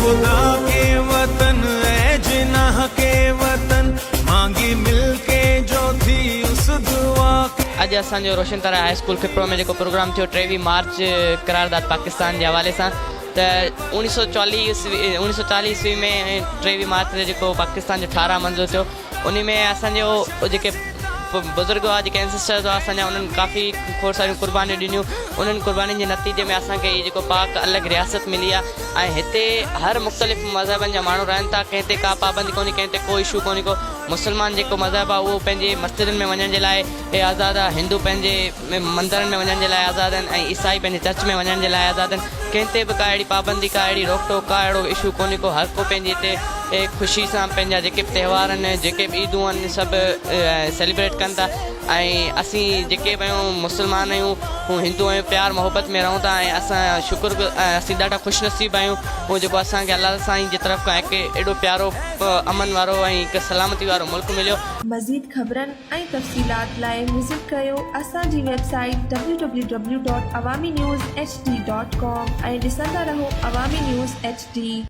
خدا ڪي وطن اي جناح ڪي وطن مانگي مل ڪي جو ٿي اس دعا ڪي. اڄ اسان جو روشن تارا هاء اسڪول کپرو ۾ جيڪو پروگرام ٿيو 23 مارچ قرارداد پاڪستان جي حوالي سان ته اوڻيھ سو چاليھ عيسوي اوڻيھ سو چاليھ عيسوي ۾ 23 مارچ تي جيڪو پاڪستان جو ٺهراء منظور ٿيو انهي ۾ اسان جو جيڪي بزرگ هئا جيڪي اينسسٽرز هئا اسان جا انهن ڪافي کوڙ ساريون قربانيون ڏنيون انهن قربانين جي نتيجي ۾ اسان کي هي جيڪو پاڪ الڳ رياست ملي آهي ۽ هتي هر مختلف مذهبن جا ماڻهو رهن ٿا ڪنهن تي ڪا پابندي ڪونهي ڪنهن تي ڪو اشو ڪونهي ڪو مسلمان جيڪو مذهب آهي اهو پنهنجي مسجدن ۾ وڃڻ جي لاء آزاد آهي هندو پنهنجي مندرن ۾ وڃڻ جي لاء آزاد آهن ۽ عيسائي پنهنجي چرچ ۾ وڃڻ جي لاء آزاد آهن ڪنهن تي به ڪا اهڙي پابندي ڪا اهڙي روڪ ٽوڪ ڪا اهڙو اشو ڪونهي ڪو هر ڪو پنهنجي هتي خوشي سان پنهنجا جيڪي به تهوار آهن جيڪي به عيدون آهن سڀ سيليبريٽ ڪن ٿا ۽ اسين جيڪي به آهيون مسلمان آهيون هو هندو آهيون پيار محبت ۾ رهون ٿا ۽ اسان شڪر اسين ڏاڍا خوش نصيب آهيون هو جيڪو اسان کي الله سائين جي طرف کان هڪ ايڏو پيارو امن وارو ۽ هڪ سلامتي وارو ملڪ مليو. مزيد خبرن ۽ تفصيلات لاء وزٽ ڪريو اسان جي website W W W dot Awami news H D dot com ۽ ڏسندا رهو عوامي نيوز ايڇ ڊي.